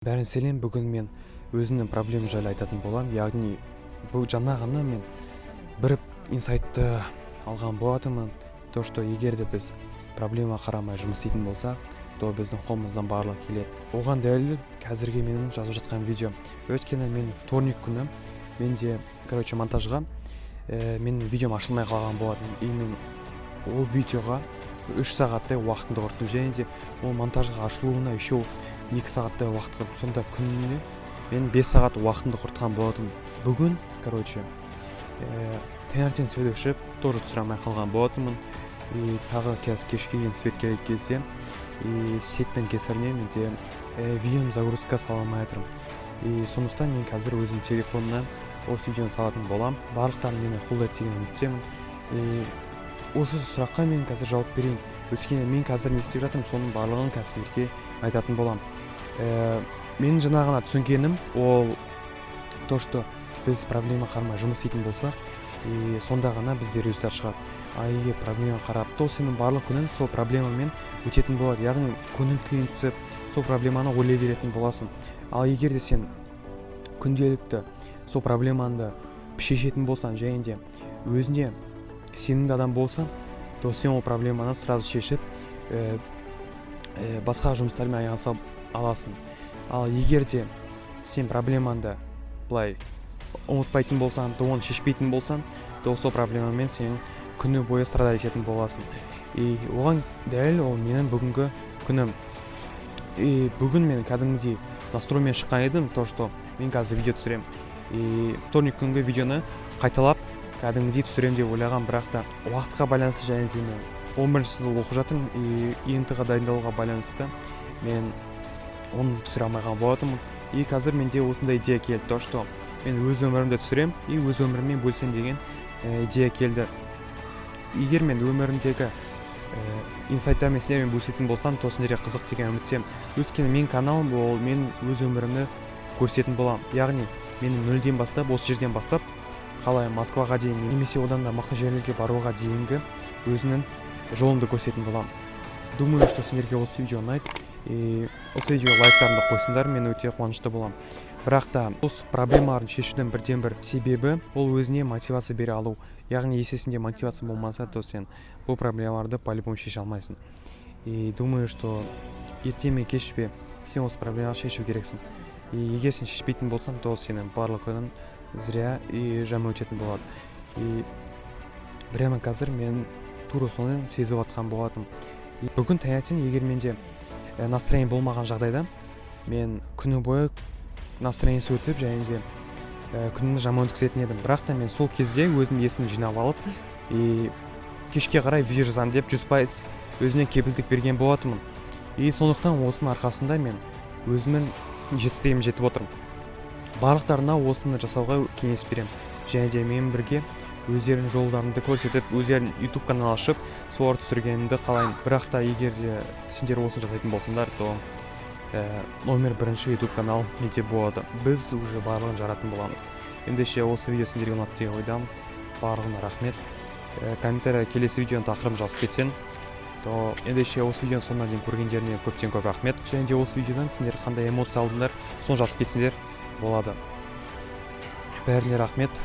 Бәрін сәлем! Бүгін мен өзімнің проблема жайлы айтатын боламын. Яғни бұл жаңа ғана мен бір инсайтты алған болатынмын, то что егер де біз проблема қарамай жұмыс істейтін болсақ, то біздің қолымыздан барлығы келеді. Оған дәлел қазіргі менің жазып жатқан видео. Өйткені мен вторник күні менде, короче, монтажға менің видеом ашылмай қалған болатын. И мен ол видеоға 3 сағаттай уақытымды құрттым және де ол монтажға ашылуына еще 2 сағаттай уақыт құрттым. Сонда күніне мен 5 сағат уақытымды құртқан болатынмын. Бүгін, короче, таңертең свет өшіп, тоже түсіре алмай қалған болатынмын. И тағы қазір кешке дейін свет келген кезде и сеттің кесірінен менде видеоны загрузка сала алмай жатырмын. И сондықтан мен қазір өзім телефонымнан осы видеоны салатын боламын. Барлықтарың мені қолдайды деген үміттемін. И осы сұраққа мен қазір жауап берейін, өйткені мен қазір не істеп жатырмын, соның барлығын қазір сіздерге айтатын боламын. Менің жаңа ғана түсінгенім ол то, что біз проблема қарамай жұмыс істейтін болсақ, и сонда ғана бізде результат шығады. А егер проблема қарап, то сенің барлық күнің сол проблемамен өтетін болады, яғни көңіл күйің түсіп, сол проблеманы ойлай беретін боласың. Ал егер де сен күнделікті сол проблемаңды шешетін болсаң және де өзіне сенімді адам болсаң, то сен ол проблеманы сразу шешіп, басқа жұмыстармен айналыса аласың. Ал егер де сен проблемаңды былай ұмытпайтын болсаң, то оны шешпейтін болсаң, то сол проблемамен сен күні бойы страдать ететін боласың. И оған дәлел ол менің бүгінгі күнім. И бүгін мен кәдімгідей настроймен шыққан едім, то что мен қазір видео түсіремін и вторник күнгі видеоны қайталап, кәдімгідей түсіремін деп ойлағанмын. Бірақ та уақытқа байланысты және де мен 11-сынып оқып жатырмын и ЕНТ ға дайындалуға байланысты мен оны түсіре алмай қалған болатынмын. И қазір менде осындай идея келді, то что мен өз өмірімді түсіремін и өз өміріммен бөлісемін деген идея келді. Егер мен өмірімдегі инсайттармен сендермен бөлісетін болсам, то сендерге қызық деген үміттемін. Өйткені менің каналым ол мен өз өмірімді көрсететін боламын, яғни мен нөлден бастап, осы жерден бастап, қалай Москваға дейін немесе одан да мықты жерлерге баруға дейінгі өзімнің жолымды көрсететін боламын. Думаю, что сендерге осы видео ұнайды. И осы видео лайктарыңды қойсыңдар, мен өте қуанышты боламын. Бірақ та осы проблемаларын шешудің бірден бір себебі ол өзіне мотивация бере алу. Яғни если сенде мотивация болмаса, то сен бұл проблемаларды по-любому шеше алмайсың. И думаю, что ерте ме, кеш пе, сен осы проблеманы шешу керексің. И егер сен шешпейтін болсаң, то сенің барлық күнің зря и жаман өтетін болады. И прямо қазір мен тура соны сезіп жатқан болатынмын. И бүгін таңертең егер менде настроение болмаған жағдайда, мен күні бойы настроениесі өтіп және де күнімді жаман өткізетін едім. Бірақ та мен сол кезде өзім есімді жинап алып и кешке қарай видео жазамын деп 100% өзіне кепілдік берген болатынмын. И сондықтан осының арқасында мен өзімнің жетістігіме жетіп отырмын. Барлықтарына осыны жасауға кеңес беремін және де менімен бірге өздерінің жолдарыңды көрсетіп, өздерінің YouTube канал ашып, солар түсіргенімді қалаймын. Бірақ та егер де сендер осыны жасайтын болсаңдар, то номер бірінші YouTube канал менде болады. Біз уже барлығын жаратын боламыз. Ендеше, осы видео сендерге ұнады деген ойдамын. Барлығына рахмет. Комментария келесі видеоның тақырыбын жазып кетсең, то ендеше осы видеоның соңына дейін көргендеріне көптен көп рахмет. Және де осы видеодан сендер қандай эмоция алдыңдар, соны жазып кетсеңдер болады. Бәріне рахмет.